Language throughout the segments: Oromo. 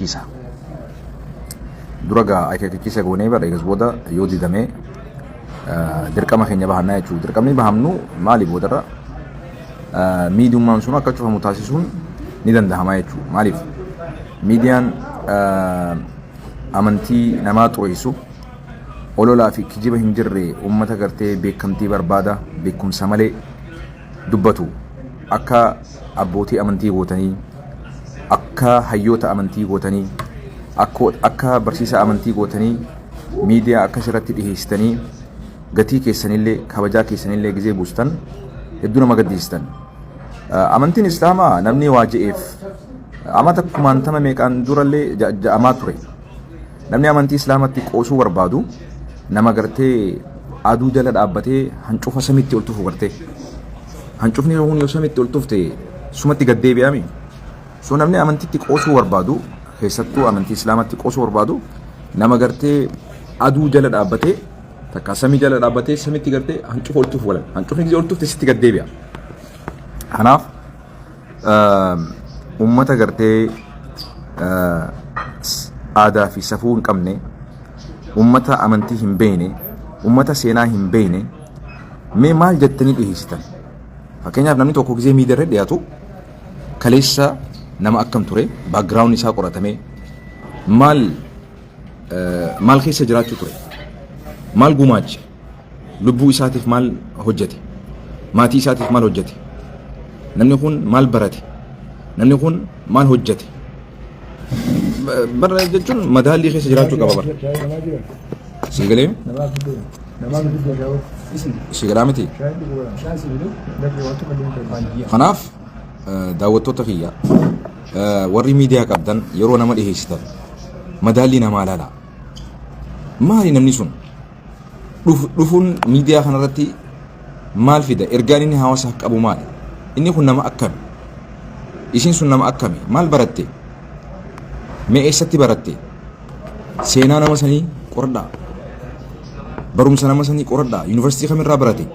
Akeekkachiisa. Dura gaa akeekkachiisa goonee bara eegas booda yoo didamee dirqama keenya bahannaa jechuudha. Dirqamni bahamnu maali boodarra miidiyummaan sun akka cufamu taasisuun ni danda'ama jechuudha. Maaliif miidiyaan amantii namaa xureessu ololaa fi kijiba hin jirre uummata gartee beekamtii barbaada beekumsa malee dubbatu akka abbootii amantii gootanii akka hayyoota amantii gootanii akka barsiisa amantii gootanii miidiyaa akkas irratti dhiheessitanii gatii keessanillee kabajaa keessanillee gizee buustan hedduu nama gaddisiistan. Amantiin Islaamaa namni waa je'eef amata kumaantama meeqaan durallee ja'amaa ture. Namni amantii Islaamatti qoosuu barbaadu nama gartee aduu jala dhaabbatee hancufa samitti ol tufu gartee. Hancufni kun yoo samitti ol tufte sumatti gad deebi'ami. So namni amantitti qoosuu barbaadu keessattuu amantii Islaamatti qoosuu barbaadu nama gartee aduu jala dhaabbatee takka samii jala dhaabbatee samitti gartee hancufa ol tufu walan. Hancufni gisee ol tufte sitti gad deebi'a. Kanaaf ummata gartee aadaa fi safuu hin qabne, ummata amantii hin beekne, ummata seenaa hin beekne mee maal jettanii dhiheessitan? Fakkeenyaaf namni tokko gisee miidiyaa irra dhiyaatu kaleessa nama akkam ture, background isaa qoratamee maal maal keessa jiraachuu ture, maal gumaache, lubbuu isaatiif maal hojjete, maatii isaatiif maal hojjete, namni kun maal barate, namni kun maal hojjete. Bara jechuun madaallii keessa jiraachuu qaba bara. Sii galee? Sii galaa miti? Kanaaf daawwattoota kiyya warri miidiyaa qabdan yeroo nama dhiheessitan madaallii namaa ilaalaa. Maali namni sun? Dhufuun miidiyaa kanarratti maal fida? Ergaan inni hawaasaaf qabu maali? Inni kun nama akkami? Isiin sun nama akkami? Maal baratte? Mee eessatti baratte? Seenaa nama sanii qoradhaa. Barumsa nama sanii qoradhaa. Yuunivarsiitii kamirraa barate?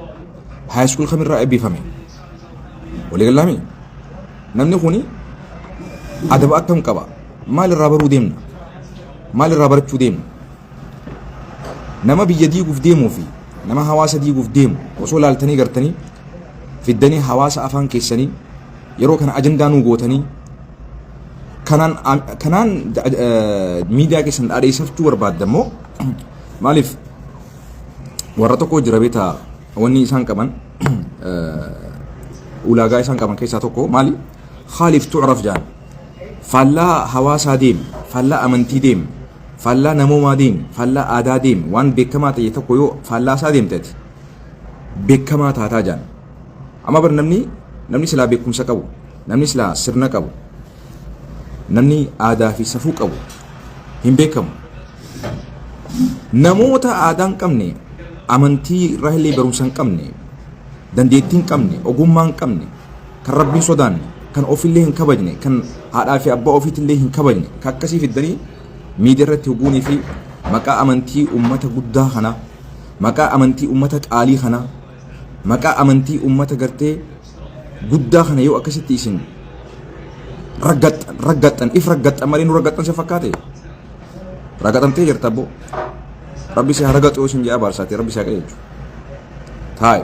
High school kamirraa eebbifame? Waliigalaami? Namni kuni adaba akkam qaba? Maal irraa baruu deemna? Maal irraa barachuu deemna? Nama biyya diiguuf deemuu fi nama hawaasa diiguuf deemu osoo laaltanii gartanii fiddanii hawaasa afaan keessanii yeroo kana ajandaa nuu gootanii kanaan kanaan miidiyaa keessan dhaadheessachuu barbaadda immoo maaliif warra tokko jira beektaa wanni isaan qaban ulaagaa isaan qaban keessaa tokko maali khaalif tu'raf jaan faallaa hawaasaa deemi faallaa amantii deemi Faallaa namoomaa deemi, faallaa aadaa deemi, waan beekamaa ta'e tokko yoo faallaa isaa deemte ati beekamaa taataa jaan. Amma bar namni namni silaa beekumsa qabu, namni silaa sirna qabu, namni aadaa fi safuu qabu hin beekamu. Namoota aadaa hin qabne, amantii irraa illee barumsa hin qabne, dandeettii hin qabne, ogummaa hin qabne, kan rabbiin sodaanne, kan ofillee hin kabajne, kan haadhaa fi abbaa ofiitillee hin kabajne, kan akkasii fiddanii miidiyaa irratti hubuunii fi maqaa amantii ummata guddaa kanaa, maqaa amantii ummata qaalii kanaa, maqaa amantii ummata gartee guddaa kana yoo akkasitti isin raggaxxan raggaxxan if raggaxxan malee nu raggaxxan si fakkaate raggaxamtee jirta abbo rabbi si haa ragaxu yoo isin jedha baarsaate rabbi si haa qajeelchu taa'i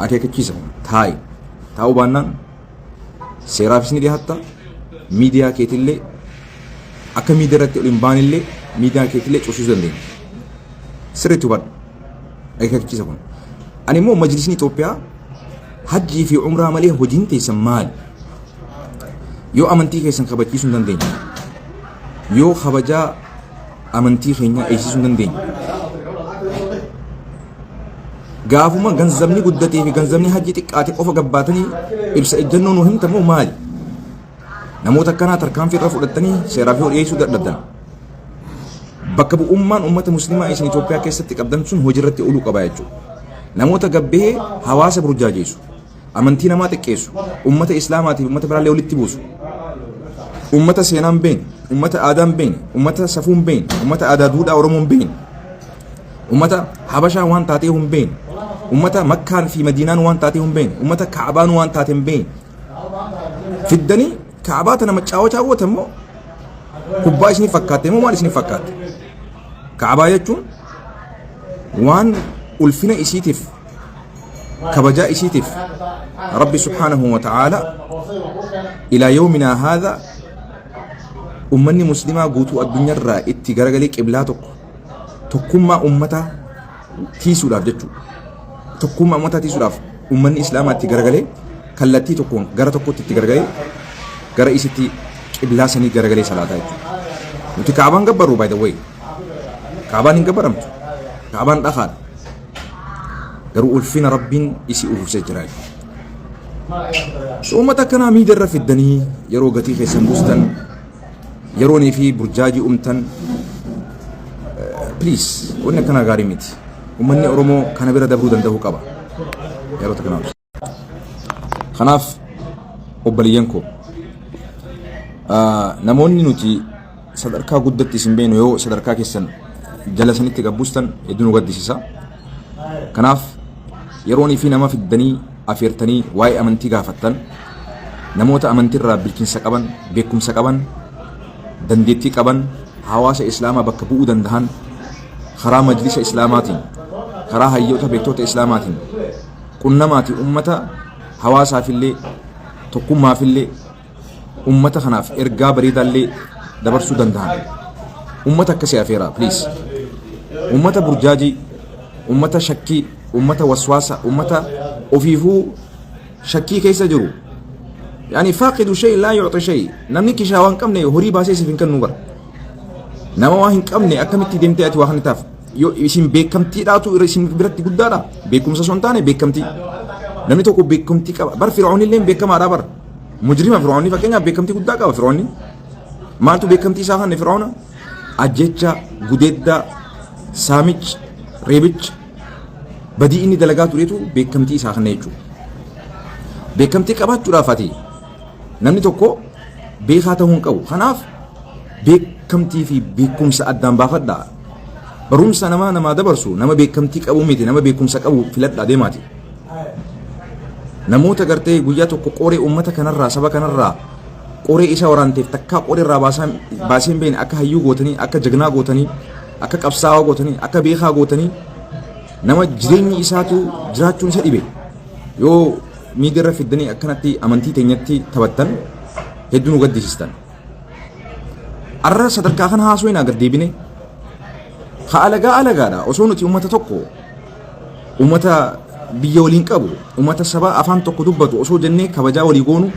akeekachiisa kun taa'i taa'uu baannaan seeraafis ni dhiyaatta miidiyaa keetillee akka miidiyaa irratti ol hin baanillee miidiyaa keetillee cufsiisuu dandeenya sirriitti hubadhu akeekachiisa kun ani immoo majlisni Itoophiyaa hajjii fi umraa malee hojiin teessan maali yoo amantii keessan kabachiisuu hin dandeenye yoo kabajaa amantii keenyaa eegsisuu hin dandeenye Gaafuma ganzabni guddatee fi ganzabni hajji xiqqaate qofa gabbaatanii ibsa ejjennoo nu himtan moo maali? Namoota akkanaa tarkaanfii irra fudhattanii seeraaf yoo dhiyeessuu dadhabdan. Bakka bu'ummaan uummata musliimaa isin Itoophiyaa keessatti qabdan sun hojiirratti ooluu qaba jechuudha. Namoota gabbee hawaasa burjaajeessu, amantii namaa xiqqeessu, uummata islaamaatiif uummata biraallee walitti buusu, uummata seenaa hin beekne, uummata aadaa hin beekne, uummata safuu hin beekne, uummata aadaa duudhaa Oromoo hin beekne, Ummata Habashaa waan taatee hin beekne. Ummata Makkaan fi Madiinaan waan taatee hin beekne. Ummata Kaabaan waan taate hin beekne. Fiddanii Kaabaa tana macaawachaa goote immoo Kubbaa isinii fakkaatte moo maal isinii fakkaatte? Ka'abaa jechuun waan ulfina isiitiif, kabajaa isiitiif Rabbi subhaanahu wa ta'aala ilaa yoominaa haadha ummanni muslimaa guutuu addunyaarraa itti garagalee qiblaa tokko, tokkummaa ummataa tiisuudhaaf jechuudha. Tokkummaa ummataa tiisuudhaaf ummanni islaamaa itti garagalee, kallattii tokkoon gara tokkotti itti garagalee, gara isitti qiblaa sanii garagalee salaataa jechuudha. Nuti Kaabaan gabbarru, by the way. Kaabaan hin gabbaramtu. Kaabaan dhakaadha. Garuu ulfina Rabbiin isii uwwisee jira jechuudha. So uummata akkanaa miidiyaa irra fiddanii yeroo gatii keessan buustan, yeroonii fi burjaajii umtan, please, wanni akkanaa gaarii miti. Uummanni Oromoo kana bira dabruu danda'uu qaba. Yeroo takka. Kanaaf obboleeyyan koo, namoonni nuti sadarkaa guddatti isin beenu yoo sadarkaa keessan jala sanitti gabbuustan hedduu nu gaddisiisa. Kanaaf yeroonii fi nama fiddanii afeertanii waa'ee amantii gaafattan, namoota amantiirraa bilchinsa qaban, beekumsa qaban, dandeettii qaban, hawaasa islaamaa bakka bu'uu danda'an, karaa majlisa islaamaatiin, karaa hayyoota beektoota islaamaatiin qunnamaati, ummata hawaasaafillee, tokkummaafillee, ummata kanaaf ergaa bareedaallee dabarsuu danda'an, ummata akkasii afeeraa, please. Ummata burjaajii, ummata shakkii, ummata waswaasa, ummata ofiifuu shakkii keessa jiru, yaani فاقد شيء لا يعطي شيء. Namni kishaa waan qabne horii baasee siif hin kennu bara. Nama waa hin qabne akkamitti deemtee ati waa kan taaf? Yoo isin beekamtiidhaatu irra isin biratti guddaadha, beekumsa osoo hin taane beekamtii. Namni tokko beekamtii qaba bar. Fir'aawni illee beekamaadha bar, mujrima. Fir'aawni fakkeenyaaf beekamtii guddaa qaba. Fir'aawni maaltu beekamtii isaa kanne? Fir'aawna ajjecha, gudeeddaa, saamichi, reebicha, badii inni dalagaa turetu beekamtii isaa kanne jechuudha. Beekamtii qabaachuudhaaf ati namni tokko beekaa ta'uu hin qabu. Kanaaf beekamtii fi beekumsa addaan baafadhaa. Barumsa namaa namaa dabarsu nama beekamtii qabu miti, nama beekumsa qabu filadhaa deemaati. Namoota gartee guyyaa tokko qoree uummata kanarraa, saba kanarraa qoree isa waraanteef takkaa qoree irraa baasee hin beekne akka hayyuu gootanii, akka jagnaa gootanii, akka qabsaa'aa gootanii, akka beekaa gootanii, nama jireenyi isaatu jiraachuun isa dhibe yoo miidiyaa irra fiddanii akkanatti amantii teenyatti taphattan, hedduu nu gaddisiistan. Arra sadarkaa kana haasoo hin gad deebine. Ha, alagaa alagaadha. Osoo nuti uummata tokko, uummata biyya waliin qabu, uummata saba afaan tokko dubbatu osoo jennee kabajaa walii goonu,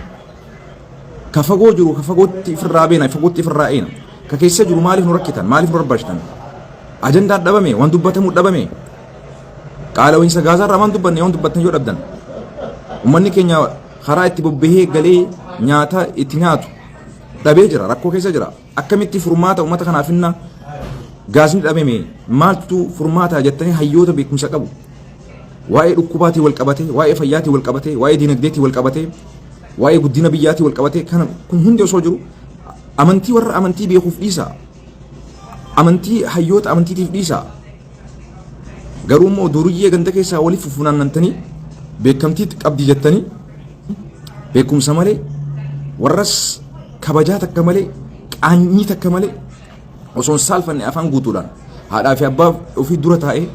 ka fagoo jiru ka fagootti ifirraa beena, fagootti ifirraa eena. Ka keessa jiru maaliif nu rakkitan? Maaliif nu barbaachitan? Ajandaan dhabame, waan dubbatamuu dhabame. Qaala'insa Gaazaarraa waan dubbanne, waan dubbattan yoo dhabdan. Uummanni keenya karaa itti bobbahee galee nyaata itti nyaatu dhabee jira, rakkoo keessa jira. Akkamitti furmaata uummata kanaaf hinna, gaasni dhabame maaltu furmaata jettanii hayyoota beekumsa qabu. Waa'ee dhukkubaatii wal qabatee, waa'ee fayyaatii wal qabatee, waa'ee dinagdeetii wal qabatee, waa'ee guddina biyyaatii wal qabatee, kana kun hundi osoo jiru amantii warra amantii beekuuf dhiisa. Amantii hayyoota amantiitiif dhiisa. Garuu immoo duriyyee ganda keessaa waliif funaannantanii beekamtii qabdi jettanii, beekumsa malee, warras kabajaa takka malee, qaanyii takka malee, osoo hin saalfanne afaan guutuudhaan haadhaa fi abbaa ofii dura taa'ee,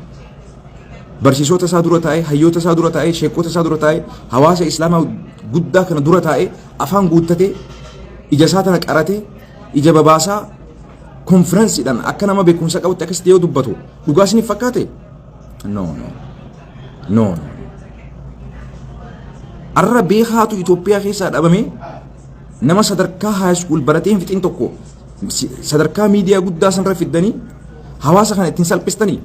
barsiisota isaa dura taa'ee, hayyoota isaa dura taa'ee, sheekota isaa dura taa'ee, hawaasa islaamaa guddaa kana dura taa'ee, afaan guuttatee, ija isaa tana qaratee, ija babaasaa, konfiransiidhaan akka nama beekumsa qabutti akkasitti yoo dubbatu dhugaa isiniif fakkaate? No, no, no, no. Arra beekaatu Itoophiyaa keessaa dhabame. Nama sadarkaa high school baratee hin fixin tokko sadarkaa miidiyaa guddaa sanarra fiddanii hawaasa kana ittiin salphistanii.